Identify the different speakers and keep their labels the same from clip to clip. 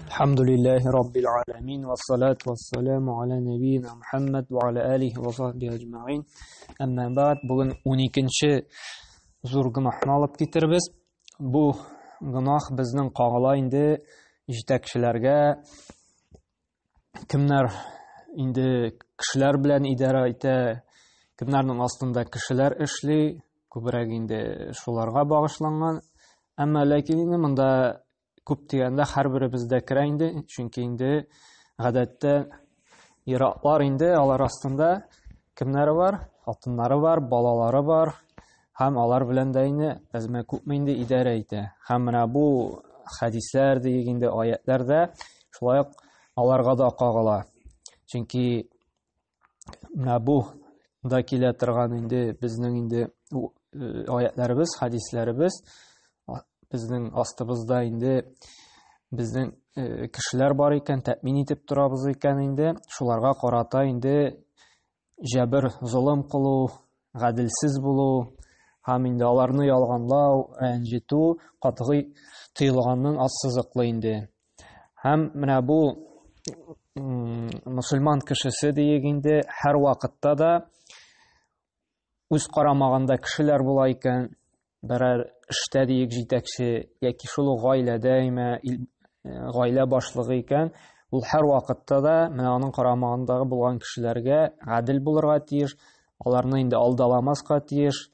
Speaker 1: Алхамдулиллахи раббил аламин вассалату вассаламу аля набийна Мухаммад ва аля алихи ва сахбихи аҗмаин. Әмма бәгъд, бүген 12нче зур гөнаһны алып китербез. Бу гөнаһ безнең кагыла инде җитәкчеләргә, кемнәр инде кешеләр белән идарә итә, кемнәрнең астында кешеләр эшли, күбрәк инде шуларга багышланган. Әмма ләкин инде монда күп дигәндә һәрберебез дә керә инде, чөнки инде гадәттә ир-атлар инде алар астында кемнәре бар? Хатыннары бар, балалары бар һәм алар белән дә инде әзме күпме инде идарә итә. Һәм менә бу хәдисләр диек инде аятлар да шулай ук аларга да кагыла. Чөнки менә бу да килә торган инде безнең инде аятларыбыз, хәдисләребез безнең астыбызда инде безнең кешеләр бар икән, тәэмин итеп торабыз икән инде, шуларга карата инде җәбер, золым кылу, гаделсез булу һәм инде аларны ялганлау, рәнҗетү катгый тыелганын ассызыклый инде. Һәм менә бу мөселман кешесе диек инде һәр вакытта да үз карамаганда кешеләр була икән, берәр эштә диек җитәкче яки шул ук гаиләдә име, гаилә башлыгы икән, ул һәр вакытта да менә аның карамагындагы булган кешеләргә гадел булырга тиеш, аларны инде алдаламаска тиеш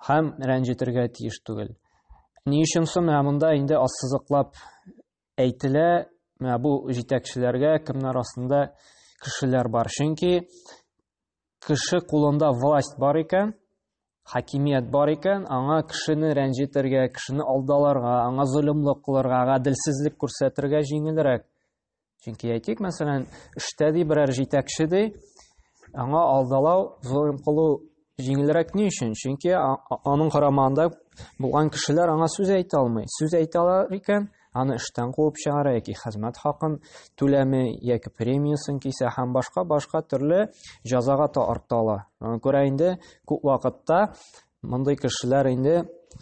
Speaker 1: һәм рәнҗетергә тиеш түгел. Ни өчен соң менә монда инде ассызыклап әйтелә, менә бу җитәкчеләргә кемнәр астында кешеләр бар. Чөнки кеше кулында власть бар икән, хакимият бар икән, аңа кешене рәнҗетергә, кешене алдаларга, аңа золымлык кылырга, гаделсезлек күрсәтергә җиңелрәк. Чөнки әйтик, мәсәлән, эштә ди берәр җитәкче ди, аңа алдалау, золым кылу җиңелрәк ни өчен? Чөнки аның карамагында булган кешеләр аңа сүз әйтә алмый. Сүз әйтә алар икән, аны эштән куып чыгара яки хезмәт хакын түләми, яки премиясын кисә һәм башка-башка төрле җәзага та арта ала. Шуңа күрә инде күп вакытта мондый кешеләр инде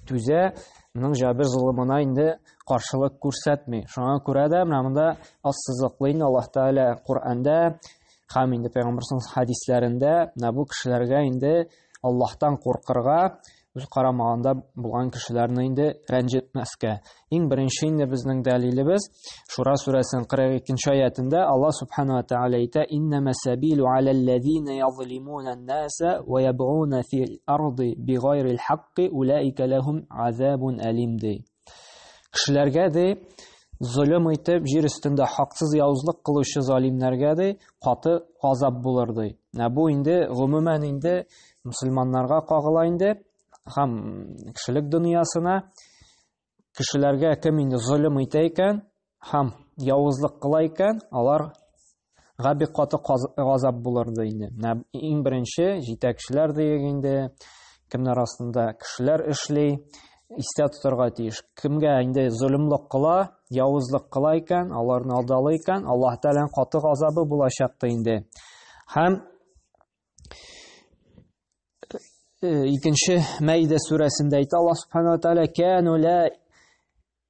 Speaker 1: түзә, моның җәбер золымына инде каршылык күрсәтми. Шуңа күрә дә менә монда ассызыклый инде Аллаһ Тәгалә Коръәндә һәм инде Пәйгамбәр хәдисләрендә менә бу кешеләргә инде Аллаһтан куркырга, үз карамагында булган кешеләрне инде рәнҗетмәскә. Иң беренче инде безнең дәлилебез Шура сүрәсенең 42 нче аятында Аллаһ субхана ва тааля әйтә: "Иннама сабилу алаллазина язлимуна ан-наса ва ябгуна фил арди бигайрил хакки улаика лахум азабун алим" ди. Кешеләргә ди золым итеп җир өстендә хаксыз явызлык кылучы залимнәргә ди каты газап булыр ди. Менә бу инде гомумән инде мөселманнарга кагыла инде һәм кешелек дөньясына кешеләргә кем инде золым итә икән һәм явызлык кыла икән, алар га бик каты газап булыр ди инде. Менә иң беренче җитәкчеләр диек инде, кемнәр астында кешеләр эшли, истә тотарга тиеш. Кемгә инде золымлык кыла, явызлык кыла икән, аларны алдалый икән, Аллаһ Тәгаләнең каты газабы булачак та инде. Һәм икенче Мәйдә сүрәсендә әйтә Аллаһ Субхану ва Тааля: "Кану ла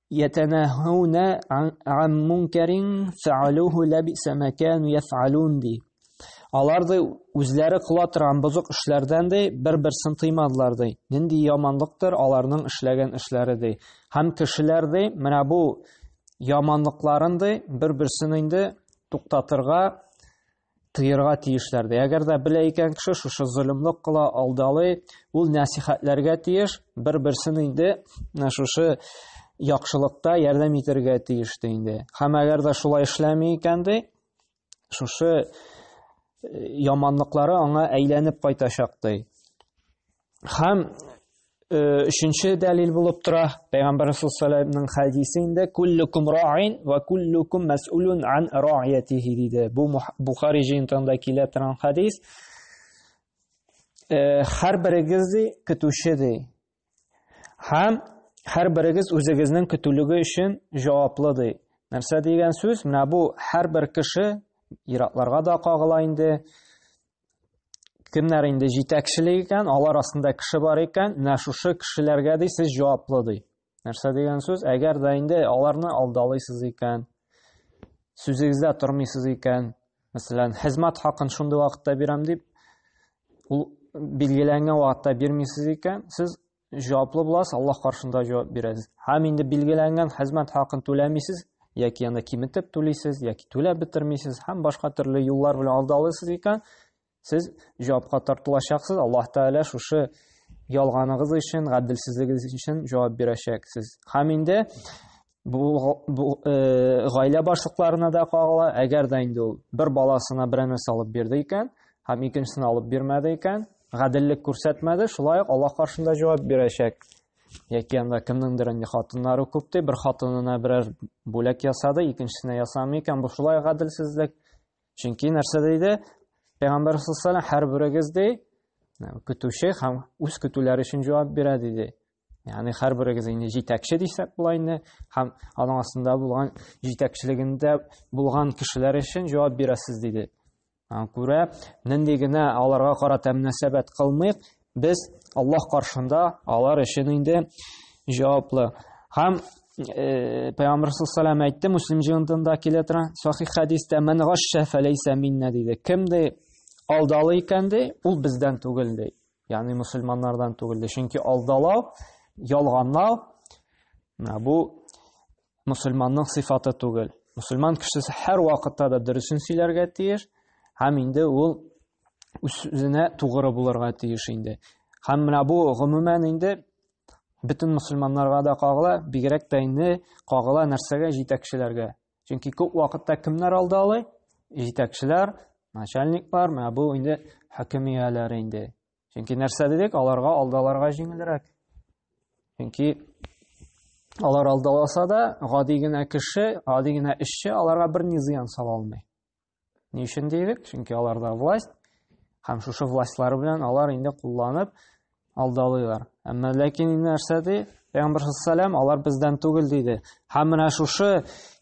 Speaker 1: ятанахуна ан мункарин фаалуху лабиса ма кану яфалун" ди. Алар ди үзләре кыла торган бозык эшләрдән ди бер-берсен тыймадылар ди. Нинди яманлыктыр аларның эшләгән эшләре ди. Һәм кешеләр ди менә бу яманлыкларын ди бер-берсен инде туктатырга тыерга тиешләр ди. Әгәр дә белә икән кеше шушы золымлык кыла, алдалый, ул нәсихәтләргә тиеш, бер-берсен инде менә шушы яхшылыкта ярдәм итәргә тиеш ди инде. Һәм әгәр дә шулай эшләми икән ди, шушы яманлыклары аңа әйләнеп кайтачак ди. Һәм өченче дәлил булып тора Пәйгамбәр саллаллаху хәдисе инде куллукум раин ва куллукум мәс'улун ан раиятихи диде. Бу Бухари җыентыгында килә торган хәдис. Һәр берегез ди көтүче ди. Һәм һәр берегез үзегезнең көтүлеге өчен җаваплы ди. Нәрсә дигән сүз? Менә бу һәрбер кеше иратларга да кагыла инде. Кемнәр инде җитәкчелек икән, алар астында кеше бар икән, менә шушы кешеләргә ди сез җаваплы ди. Нәрсә дигән сүз? Әгәр дә инде аларны алдалыйсыз икән, Сүзегездә тормыйсыз икән, мәсәлән, хезмәт хакын шундый вакытта бирәм дип, ул билгеләнгән вакытта бирмисез икән, сез җаваплы буласыз, Аллаһ каршында җавап бирәсез. Һәм инде билгеләнгән хезмәт хакын түләмисез, яки аны киметеп түлисез, яки түләп бетермисез һәм башка төрле юллар белән алдалыйсыз икән, сез җавапка тартылачаксыз. Аллаһ Тәгалә шушы ялганыгыз өчен, гаделсезлегегез өчен җавап бирәчәк сез. Һәм инде бу, бу э, гаилә башлыкларына да кагыла. Әгәр дә инде ул бер баласына берәр нәрсә алып бирде икән, һәм икенчесен алып бирмәде икән, гаделлек күрсәтмәде, шулай ук Аллаһ каршында җавап бирәчәк. Яки анда кемнеңдер инде хатыннары күп ди, бер хатынына берәр бүләк ясады, икенчесенә ясамый икән, бу шулай гаделсезлек. Чөнки нәрсә диде? Пәйгамбәр саллаллаху алейһи һәрберегез ди, көтүче һәм үз көтүләре өчен җавап бирә диде. Ягъни һәрберегез инде җитәкче дисәк була инде, һәм аның астында булган җитәкчелегендә булган кешеләр өчен җавап бирәсез диде. Аңа күрә нинди генә аларга карата мөнәсәбәт кылмыйк, без Аллаһ каршында алар өчен инде җаваплы. Һәм э, Пәйгамбер саллаллаху әйтте, Муслим җыентында килә тора, сахих хәдистә "Ман гашша фәләйсә минна" диде. Кем ди алдалы икән ди, ул бездән түгел ди. Ягъни мусульманнардан түгел ди. Чөнки алдалау, ялганлау менә бу мусульманның сыйфаты түгел. Мусульман кешесе һәр вакытта да дөресен сөйләргә тиеш һәм инде ул үзенә тугры булырга тиеш инде. Һәм менә бу гомумән инде бөтен мусульманнарга да кагыла, бигрәк тә инде кагыла нәрсәгә җитәкчеләргә. Чөнки күп вакытта кемнәр алдалый? Җитәкчеләр, начальниклар, менә бу инде хөкем ияләре инде. Чөнки нәрсә дидек, аларга алдаларга җиңелрәк. Чөнки алар алдаласа да, гади генә кеше, гади генә эшче аларга бер ни зыян сала алмый. Ни өчен дидек? Чөнки аларда власть һәм шушы властьлары белән алар инде кулланып алдалыйлар. Әмма ләкин инде нәрсә ди? Пәйгамбәр саллаллаху алар бездән түгел диде. Һәм менә шушы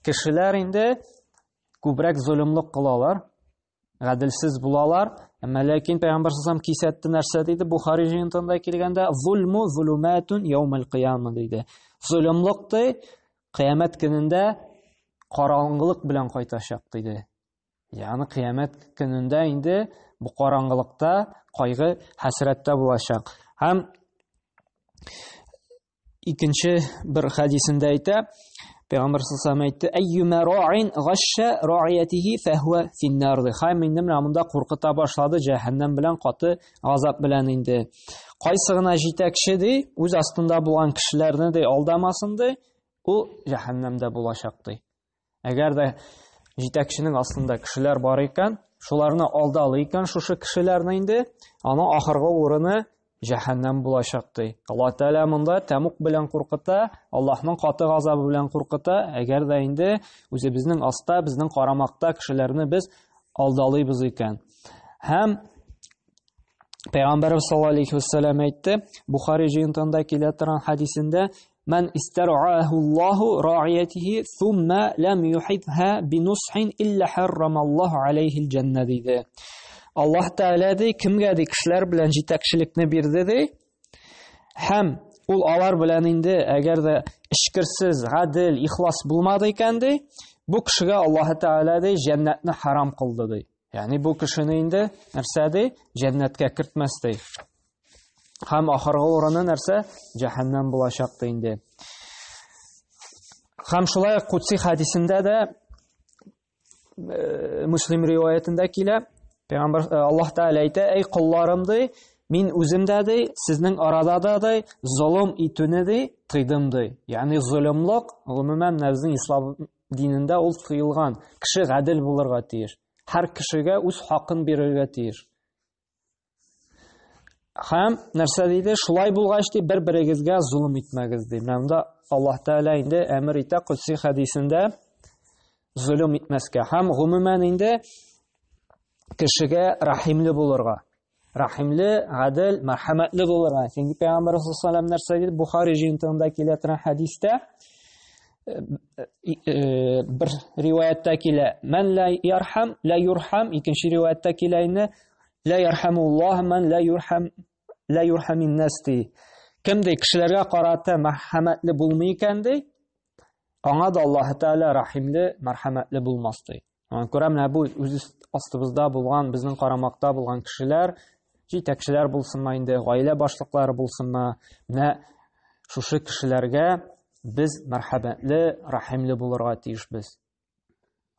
Speaker 1: кешеләр инде күбрәк золымлык кылалар, гаделсез булалар. Әмма ләкин Пәйгамбәр саллаллаху кисәтте нәрсә диде? Бухари җыентында килгәндә, "Зулму зулуматун яумал кыяма" диде. Золымлык ди, кыямәт көнендә караңгылык белән кайтачак диде. Ягъни кыямәт көнендә инде бу караңгылыкта, кайгы, хәсрәттә булачак. Һәм икенче бер хәдисендә әйтә, Пәйгамбәр саллаллаху әйтте: "Әйюма ра'ин гашша ра'иятихи фахуа финнар". Һәм инде менә монда куркыта башлады җәһәннәм белән каты газап белән инде. Кайсы гына җитәкче ди, үз астында булган кешеләрне ди алдамасын ди, ул җәһәннәмдә булачак ди. Әгәр дә җитәкченең астында кешеләр бар икән, шуларны алдалы икән шушы кешеләрне инде, аның ахыргы урыны җәһәннәм булачак ди. Аллаһ Тәгалә монда тәмук белән куркыта, Аллаһның каты газабы белән куркыта. Әгәр дә инде үзебезнең аста, безнең карамакта кешеләрне без алдалыйбыз икән. Һәм Пәйгамбәрбез саллаллаһу алейхи вәсәлләм әйтте, Бухари җыентыгында килә торган хәдисендә, "Ман истар'аһу Аллаһу ра'иятихи thumma лам юхитха бинусхин илля харрамаллаһу алейхил җанна" диде. Аллаһ Тәгалә ди, кемгә ди кешеләр белән җитәкчелекне бирде ди, һәм ул алар белән инде әгәр дә эчкерсез, гадел, ихлас булмады икән ди, бу кешегә Аллаһ Тәгалә ди җәннәтне харам кылды ди. Ягъни бу кешене инде нәрсә ди? Җәннәткә кертмәс ди. Һәм ахыргы урыны нәрсә? Җәһәннәм булачак ди инде. Һәм шулай ук Кудси хәдисендә дә э, Муслим риваятендә килә. Пәйгамбәр э, Аллаһ Тәгалә әйтә: "Әй колларым ди, мин үзем дә ди, сезнең арада да ди, золым итүне ди, тыйдым ди." Ягъни золымлык гомумән безнең ислам динендә ул тыелган. Кеше гадел булырга тиеш. Һәр кешегә үз хакын бирергә тиеш. Һәм нәрсә диде? Шулай булгач ди, бер-берегезгә золым итмәгез ди. Менә монда Аллаһ Тәгалә инде әмер итә Кудси хәдисендә золым итмәскә. Һәм гомумән инде кешегә рәхимле булырга. Рәхимле, гадел, мәрхәмәтле булырга. Чөнки Пәйгамбәр саллаллаху алейһи нәрсә диде? Бухари җыентыгында килә торган хәдистә э, э, бер риваятта килә: "Ман ла ярхам, ла юрхам", икенче риваятта килә инде: "Ла ярхамуллаһ ман ла юрхам, ла юрхамин нас" ди. Кем ди кешеләргә карата мәрхәмәтле булмый икән ди, Аңа да Аллаһы Тәгалә рәхимле, мәрхәмәтле булмас ди. Аңа күрә менә бу үз астыбызда булган, безнең карамакта булган кешеләр, җитәкчеләр булсынмы инде, гаилә башлыклары булсынмы, менә шушы кешеләргә без мәрхәмәтле, рәхимле булырга тиешбез.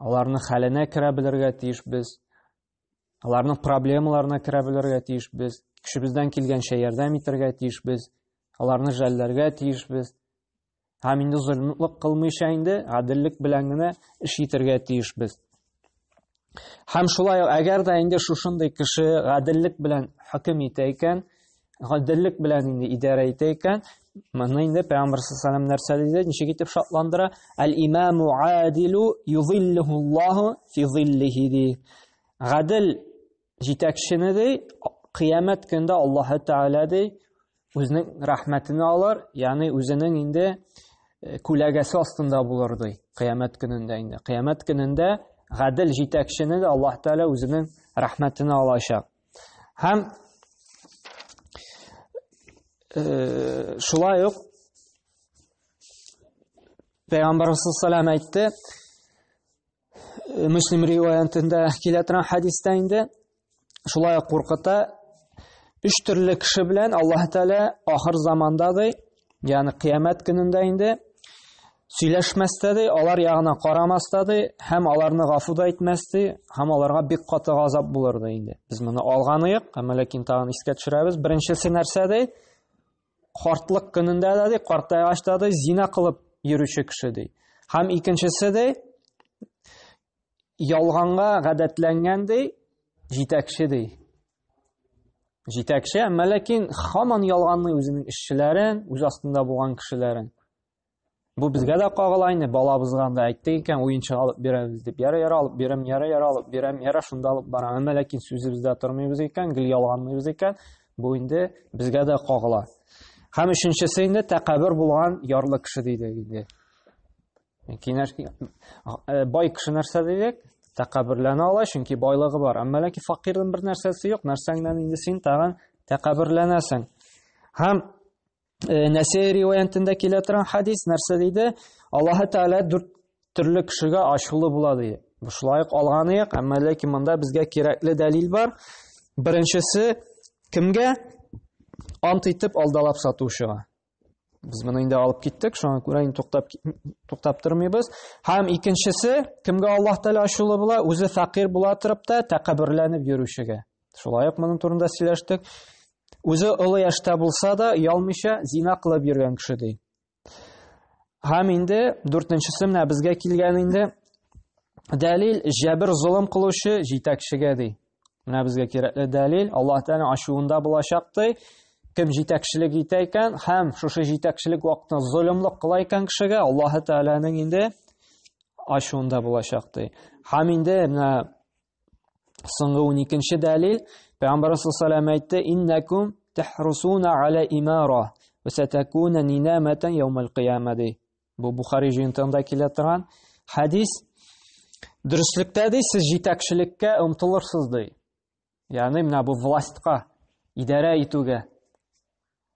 Speaker 1: Аларның хәленә керә белергә тиешбез. Аларның проблемаларына керә белергә тиешбез. Көчебездән килгәнчә ярдәм итәргә тиешбез. Аларны жәлләргә тиешбез. Һәм инде золымлык кылмыйча инде гаделлек белән генә эш итәргә тиешбез. Һәм шулай ук әгәр дә инде шушындый кеше гаделлек белән хөкем итә икән, гаделлек белән инде идарә итә икән, моны инде Пәйгамбәр саллаллаху нәрсә диде, ничек итеп шатландыра? Әл-имаму адилу юзиллуху Аллаһу фи зиллихи ди. Гадел җитәкчене ди, кыямәт көндә Аллаһы Тәгалә ди, үзенең рәхмәтенә алыр, ягъни үзенең инде э, күләгәсе астында булыр ди, кыямәт көнендә инде. Кыямәт көнендә гадел җитәкчене дә Аллаһ Тәгалә үзенең рәхмәтенә алачак. Һәм э, шулай ук Пәйгамбәр саллаллаху әйтте, э, Мөслим риваятендә килә торган хәдистә инде шулай ук куркыта, өч төрле кеше белән Аллаһ Тәгалә ахыр заманда ди, ягъни кыямәт көнендә инде сөйләшмәс тә ди, алар ягына карамас та ди, һәм аларны гафу да итмәс ди, һәм аларга бик каты газап булыр ди инде. Без моны алган ыек, әмма ләкин тагын искә төшерәбез. Беренчесе нәрсә ди? Картлык көнендә дә ди, картайгач та ди, зина кылып йөрүче кеше ди. Һәм икенчесе ди, ялганга гадәтләнгән ди, җитәкче ди. Җитәкче, әмма ләкин һаман ялганлый үзенең эшчеләрен, үз астында булган кешеләрен. Бу безгә дә кагыла инде, балабызга да әйттек икән, уенчык алып бирәбез дип. Яра, яра алып бирәм, яра, яра алып бирәм, яра шунда алып барам. Әмма ләкин сүзебездә тормыйбыз икән, гел ялганлыйбыз икән, бу инде безгә дә кагыла. Һәм өченчесе инде тәкәббер булган ярлы кеше диде инде. Киңәш э, бай кеше нәрсә дидек? Тәкәбберләнә ала, чөнки байлыгы бар. Әмма ләкин факирның бер нәрсәсе юк, нәрсәңнән инде син тагын тәкәбберләнәсең. Һәм э, Нәсәй риваятендә килә торган хадис нәрсә диде? Аллаһы Тәгалә дүрт төрле кешегә ачулы була ди. Бу шулай ук алганыек, әмма ләкин монда безгә кирәкле дәлил бар. Беренчесе кемгә? Ант итеп алдалап сатучыга. Без моны инде алып киттек, шуңа күрә инде туктап туктап тормыйбыз. Һәм икенчесе, кемгә Аллаһ Тәгалә ачулы була, үзе фәкыйрь була торып та тәкәбберләнеп йөрүчегә. Шулай ук моның турында сөйләштек. Үзе олы яшьтә булса да, оялмыйча зина кылып йөргән кеше ди. Һәм инде дүртенчесе менә безгә килгән инде дәлил җәбер золым кылучы җитәкчегә ди. Менә безгә кирәкле дәлил, Аллаһ Тәгалә ачуында булачак ди. Кем җитәкчелек итә икән һәм шушы җитәкчелек вакытында золымлык кыла икән кешегә, Аллаһ Тәгаләнең инде ачуында булачак ди. Һәм инде менә соңгы 12 дәлил, Пәйгамбәр саллаллаху алейһи әйтте: "Иннакум тахрусуна аля имара ва сатакуна нинаматан яумал кыяма" ди. Бу Бухари җыентыгында килә торган хадис. Дөреслектә ди, сез җитәкчелеккә омтылырсыз ди. Ягъни менә бу властька, идарә итүгә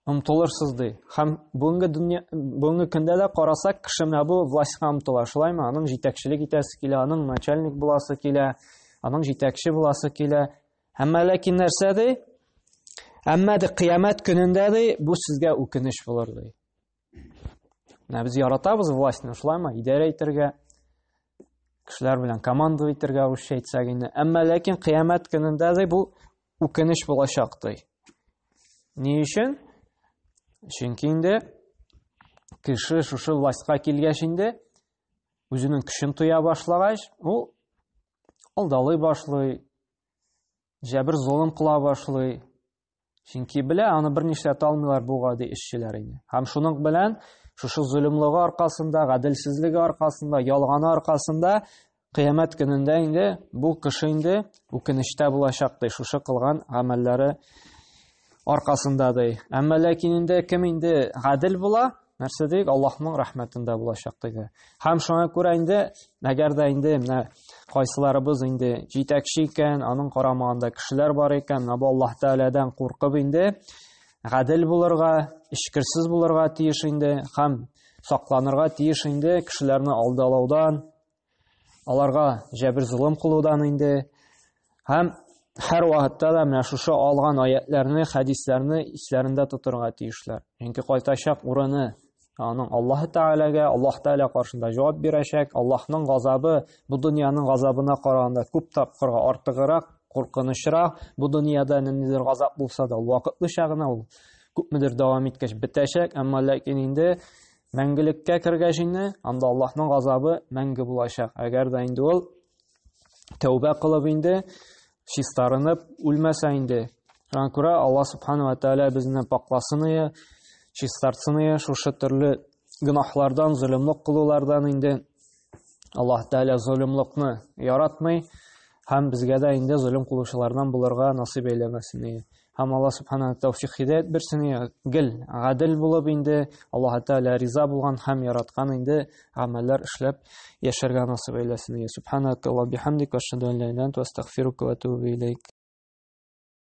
Speaker 1: омтылырсыз ди. Һәм бүгенге дөнья, бүгенге көндә дә карасак, кеше менә бу властька омтыла. Шулаймы? Аның җитәкчелек итәсе килә, аның начальник буласы килә, аның җитәкче буласы килә. Әмма ләкин нәрсә ди? Әмма ди кыямәт көнендә ди, бу сезгә үкенеч булыр ди. Менә без яратабыз властьны, шулаймы? Идарә итәргә, кешеләр белән команда итәргә русча әйтсәк инде. Әмма ләкин кыямәт көнендә дә бу үкенеч булачак ди. Ни өчен? Чөнки инде кеше шушы властька килгәч инде үзенең көчен тоя башлагач, ул алдалый башлый, җәбер золым кыла башлый. Чөнки белә, аны бернишләтә алмыйлар бу гади эшчеләр инде. Һәм шуның белән шушы золымлыгы аркасында, гаделсезлеге аркасында, ялганы аркасында кыямәт көнендә инде бу кеше инде үкенечтә булачак ди, шушы кылган гамәлләре аркасында ди. Әмма ләкин инде кем инде гадел була, нәрсә дик, Аллаһның рәхмәтендә булачак диде. Һәм шуңа күрә инде, әгәр дә инде менә кайсыларыбыз инде җитәкче икән, аның карамагында кешеләр бар икән, менә бу Аллаһ Тәгаләдән куркып инде гадел булырга, эчкерсез булырга тиеш инде һәм сакланырга тиеш инде кешеләрне алдалаудан, аларга җәбер-золым кылудан инде. Һәм һәр вакытта да менә шушы алган аятларны, хәдисләрне исләрендә тотырга тиешләр. Чөнки кайтачак урыны аның Аллаһ Тәгаләгә, Аллаһ Тәгалә каршында җавап бирәчәк. Аллаһның газабы бу дөньяның газабына караганда күп тапкырга артыграк, куркынычрак. Бу дөньяда ниндидер газап булса да, ул вакытлыча гына, ул күпмедер дәвам иткәч бетәчәк, әмма ләкин инде мәңгелеккә кергәч инде анда Аллаһның газабы мәңге булачак. Әгәр дә инде ул тәүбә кылып инде чистарынып үлмәсә инде. Шуңа күрә Аллаһ субхана ва тааля безне пакласын ие, чистартсын ие шушы төрле гөнаһлардан, золымлык кылулардан инде. Аллаһ Тәгалә золымлыкны яратмый һәм безгә дә инде золым кылучылардан булырга насыйп әйләмәсен. Һәм Аллаһ субхана тәүфик һидәят бирсен, гел гадел булып инде Аллаһ Тәгалә риза булган һәм яраткан инде гамәлләр эшләп яшәргә насыйп әйләсен. Субханакаллаһ бихамдик, ашһаду ан ла иляха илля анта, астагфирука ва атубу илейк.